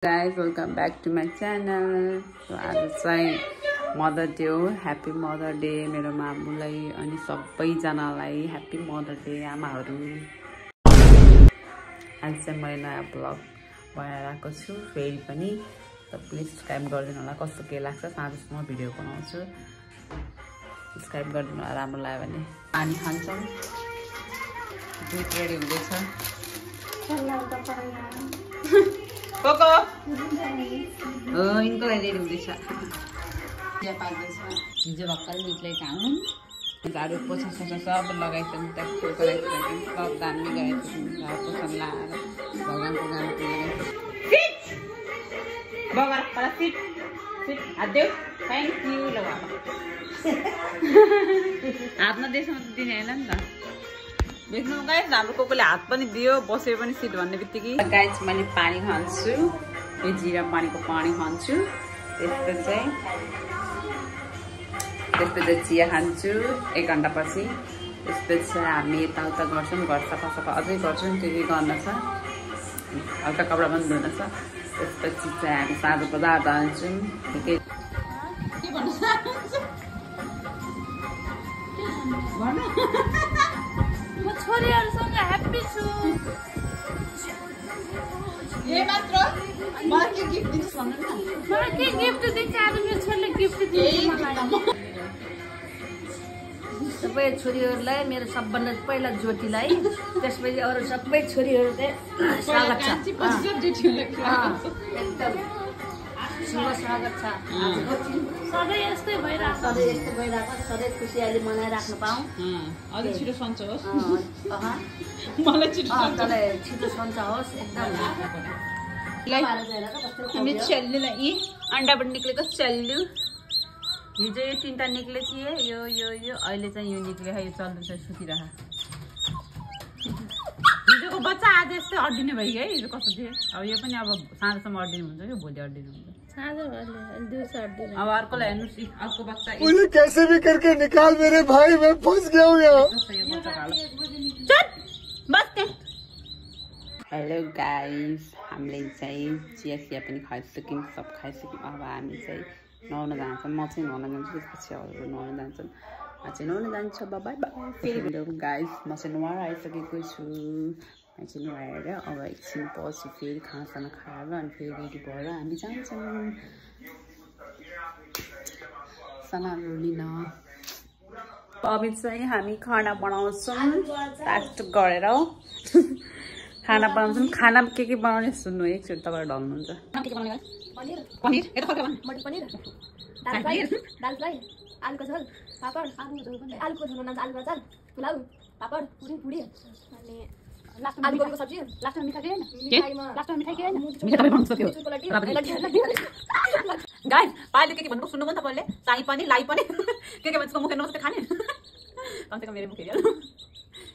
Guys, welcome back to my channel. So आज चाहिँ mother day हो. ह्यापी मदर डे मेरो मामुलाई अनि सबैजनालाई ह्यापी मदर डे आमाहरू. आज चाहिँ मैले नयाँ ब्लग बनाएर आएको छु फेरि पनि. त प्लिज सब्स्क्राइब गरिदिनु होला. कस्तो के लाग्छ साँझसम्म भिडियो बनाउँछु. सब्स्क्राइब गरिदिनु होला राम्रो लाग्यो भने. पानी खान्छौँ. दुध रेडी हुँदैछ. कोको इनको लागि रेडी हुँदैछ. चिया पाक्दैछ. हिजो भर्खरै निक्लेको काम. झाडु पोछा सोछा सब लगाइसक्नु. त्यहाँ सब दामी गराइसक्नु. झाडु पोछा लगाएर भगवानको नाम बगर पर सिट सिट हात देऊ. थ्याङ्क यू लगा हातमा देशमा त दिने होइन नि त. देख्नु गाइस हाम्रो कोकोले हात पनि दियो बसे पनि सिट भन्ने बित्तिकै. गाइस मैले पानी खान्छु. यो जिरा पानीको पानी खान्छु. त्यसपछि चिया खान्छु 1 घण्टा पछि. त्यसपछि हामी यताउता गर्छौँ. घर सफा अझै गर्छौँ. के गर्न छ. हल्का कपडा पनि धुन छ. त्यसपछि चाहिँ हामी साँझ बजार जान्छौँ. के भन्नु छोरीहरुसँग ह्यापी छु. ए मात्र मलाई के गिफ्ट दिन्छ भन्नु न. मलाई के गिफ्ट दिन्छ आज मेरो छोरीले गिफ्ट दिन्छ मलाई. सबै छोरीहरुलाई मेरो सबभन्दा पहिला ज्योतिलाई त्यसपछि अरु सबै छोरीहरुलाई स्वागत छ. एकदम शुभ स्वागत छ. सधैँ यस्तै भइरहेको सधैँ खुसियाली मनाइराख्नु पाऊँ. अझै छिटो सन्च होस्. मलाई छिटो सन्च होस्. एकदम हामी चल्नुलाई यी अन्डा पनि निक्लेको चल्नु. हिजो यो 3टा निक्ले थिए. यो अहिले चाहिँ यो निक्ले. यो चल्नु चाहिँ सुतिरह. हिजोको बच्चा आज यस्तै अड्डिने भयो है. हिजो कस्तो थियो. अब यो पनि अब साँझसम्म अड्डिनु हुन्छ कि भोलि अड्डिनु हुन्छ. अब अर्कोलाई हेर्नुहोस्. अर्को बच्चा मुझे कैसे भी करके निकाल मेरे भाई. मैं फंस गया हूँ यहाँ. हेलो गाइस, हामीले चाहिँ चिया पनि खाइसक्यौँ. सब खाइसक्यौँ. अब हामी चाहिँ नुहाउन जान्छौँ. म चाहिँ नुहाउन जान्छु. त्यसपछि अरूहरू नुहाउन जान्छन्. म चाहिँ नुहाउन जान्छ. बाई फेरि गाइस म चाहिँ नुहाएर आइसकेको छु. म चाहिँ नुहाएर अब एकछिन पछि फेरि खानासाना खाएर अनि फेरि रेडी भएर हामी जान्छौँ सामानहरू लिन. अब चाहिँ हामी खाना बनाउँछौँ. टास्ट गरेर खाना बनाउँछौँ. खाना के बनाउने सुन्नु एकचोटि तपाईँहरू ढल्नुहुन्छ. आलुको झोल पापड आलुको झोल बनाउँछ. आलुको अचार पुलाउ पापड पुरी अनि आलुको सब्जी. लास्टमा मिठाई के हैन. लास्टमा मिठाई के हैन. मिठाई बनाउनु सक्यो. गाइस पाइले के भन्नु सुन्नु पनि तपाईले. चाही पनि लाई पनि के भन्छ मुखे नमस्ते खाने. कमसेकम मेरो मुखे हेर्नु.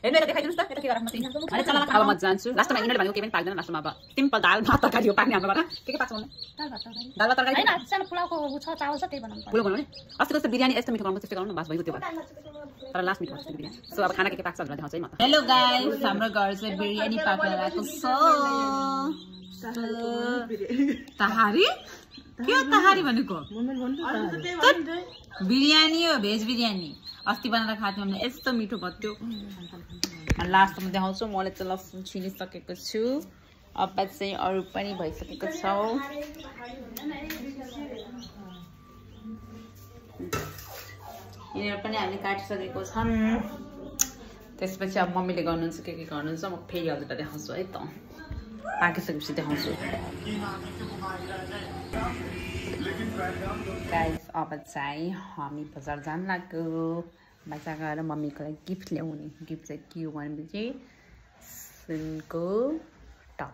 हेर्नु यता देखाइदिनुस् त. यता के गराउँ म चाहिँ. अनि चला अब म जान्छु. लास्टमा इनले भनेको के पनि पाक्दैन. लास्टमा अब सिम्पल दाल भात तरकारी हो पाक्ने हाम्रो घरमा. के पाक्छ भन्नु. दाल भात तरकारी हैन. सानो पुलाउको छ चावल छ त्यही बनाउनु. पुलाउ बनाउने. अस्ति कस्तो बिरयानी यस्तो मिठो बनाउनु त्यस्तो गर्नु न. बास भइगयो त्यो बात. तर लास्ट मिठो हुन्छ बिरयानी. सो अब खाना के पाक्छ भनेर देखाउँछु है म. हेलो गाइस, हाम्रो घर चाहिँ बिरयानी पाकेर आएको छ. तहारी के हो तहारी भनेको. बिरयानी हो. भेज बिरयानी अस्ति बनाएर खाएको हामीले. यस्तो मिठो भयो. लास्टमा देखाउँछु. मैले चाहिँ लसुन छिनिसकेको छु. अब चाहिँ अरू पनि भइसकेको छ. यिनीहरू पनि हामीले काटिसकेको छन्. त्यसपछि अब मम्मीले गर्नुहुन्छ के गर्नुहुन्छ. म फेरि हजुर देखाउँछु है त. पाकिसकेपछि देखाउँछु. गाइस अब चाहिँ हामी बजार जान लाग्यो. बजार गएर मम्मीको लागि गिफ्ट ल्याउने. गिफ्ट चाहिँ के हो भनेपछि सुनको टप.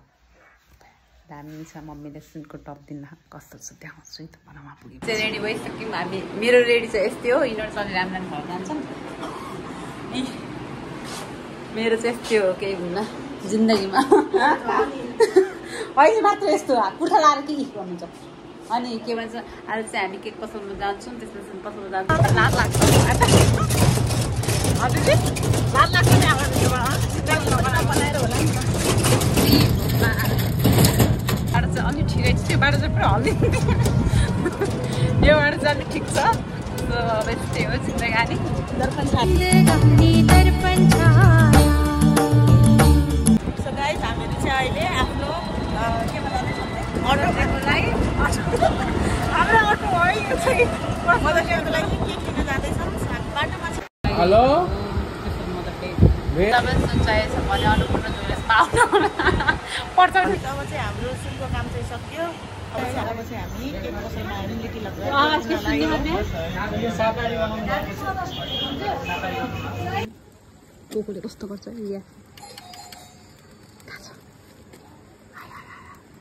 दामी छ. मम्मीले सुनको टप दिन कस्तो छ देखाउँछु है त. बनाउन पुग्यो चाहिँ रेडी भइसक्यौँ हामी. मेरो रेडी चाहिँ यस्तै हो. यिनीहरू चाहिँ राम्रो घर जान्छन्. मेरो चाहिँ यस्तै हो. केही हुन्न जिन्दगीमा. अहिले मात्र यस्तो कुर्ता लाएर के गर्नुहुन्छ. अनि के भन्छ आज चाहिँ हामी केक पसलमा जान्छौँ. त्यसपछि पसलमा जान्छौँ. लाज लाग्छ हजुर. लाज लाग्छ नि. अब बनाएर होला नि. चाहिँ अलि ठिकै छ, त्यो बाटो चाहिँ पुरा हल्लिन्छ। यो बाटो चाहिँ अलि ठिक छ। अब यस्तै हो जिन्दगानी। दर्पण छ। सो गाइस हामीहरू चाहिँ अहिले आफ्नो के बनाउँदैछौँ अटोको लागि हाम्रो अटो हो यो चाहिँ मदर डेको लागि के किन्न जाँदैछौँ बाटोमा छ। हेलो तपाईँ सोचाएछ भने अन्नपूर्ण ज्वेलर्स पाउनु पर्छ नि। अब चाहिँ हाम्रो सुनको काम चाहिँ सक्यो। अब चाहिँ हामी केक कसैमा रिलेटी लाग्छ कुकुरले कस्तो गर्छ या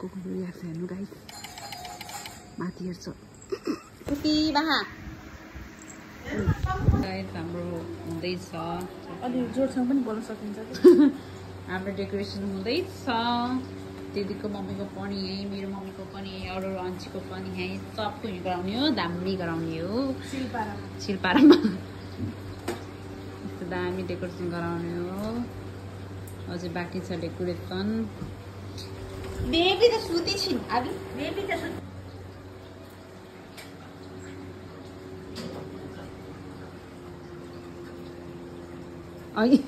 कुकुरको रियाक्सन हेर्नु गाइस माथि हेर्छ कुटी बाहा हाम्रो हुँदैछ अलि जोडसँग पनि बोल्न सकिन्छ। हाम्रो डेकोरेसन हुँदैछ। दिदीको मम्मीको पनि यहीँ, मेरो मम्मीको पनि यहीँ, अरू अन्चीको पनि यहीँ, सबको यहीँ गराउने हो। दामी गराउने हो शिल्पारामा। यस्तो दामी डेकोरेसन गराउने हो। अझै बाँकी छ डेकोरेसन। बेबी त सुती छिन् अघि बेबी त सुती अघि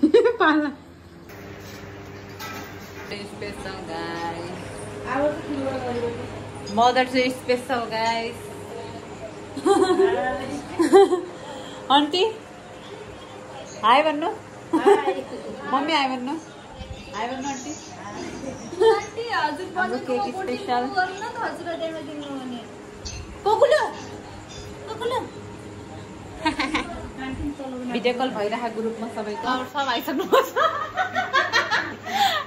पाला स्पेशल गाइस मदर चाहिँ स्पेशल गाइस आन्टी हाई भन्नु मम्मी हाई भन्नु हाई भन्नु आन्टी हाम्रो केक स्पेशल भिडियो कल भइरहेको ग्रुपमा सबैको सब आइसक्नुपर्छ।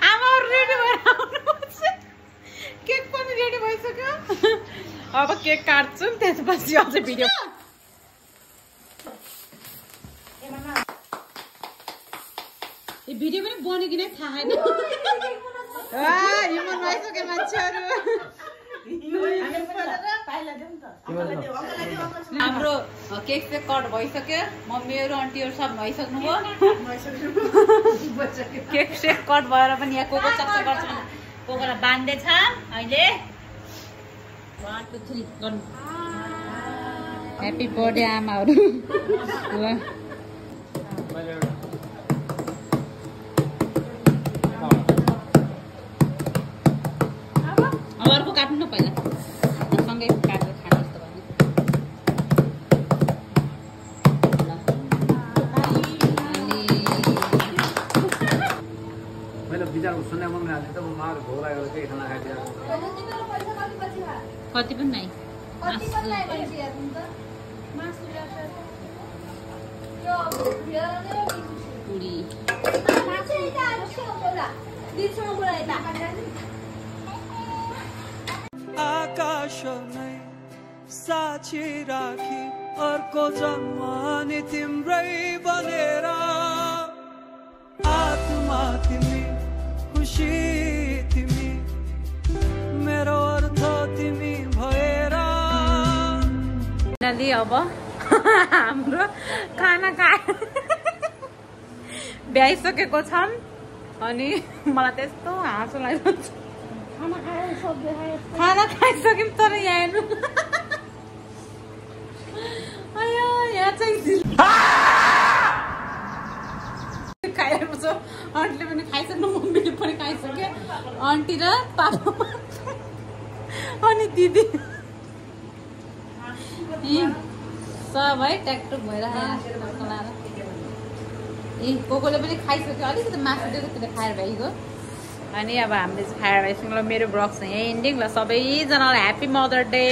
आमाहरू रेडी भएर आउनुपर्छ। केक पनि रेडी भइसक्यो। अब केक काट्छु त्यसपछि अझै भिडियो भिडियो पनि बन्यो कि नै थाहा छैन। हिमन भइसक्यो मान्छेहरू। हाम्रो केक चाहिँ कट भइसक्यो। मम्मीहरू आन्टीहरू सब भइसक्नुभयो। केक सेक कट भएर पनि यहाँ कोको चक्कर गर्छ भने कोकोलाई बाँध्दैछ अहिले। 1 2 3 गर्नु। ह्याप्पी बर्थडे आमाहरू। अब अर्को काट्नु न पहिला सँगै काटेर खानु जस्तो भयो। मैले विचार सुने मन लाग्यो त मार घोरा गरेर केही खाना खाइदिया कति पनि नै पुरी आकाश नै साक्षी राखी अर्को जन्म नि तिम्रै बनेर आत्मा तिमी खुसी तिमी मेरो अर्थ तिमी भएर। अब हाम्रो खाना खाए भ्याइसकेको छन् अनि मलाई त्यस्तो हाँसो लागिरहेको छ। खाना खाइसक्यौँ तर यहाँ हेर्नु यहाँ चाहिँ खाइरहेको छ। आन्टीले पनि खाइसक्नु मम्मीले पनि खाइसक्यो आन्टी र पापा अनि दिदी सब है ट्याकटुक भइरहेको कोकोले पनि खाइसक्यो। अलिकति मासु दिएको त्यसले खाएर भइगयो। अनि अब हामीले चाहिँ खाएर भइसक्यो। मेरो ब्लग चाहिँ यही एन्डिङ ल। सबैजनालाई ह्याप्पी मदर डे।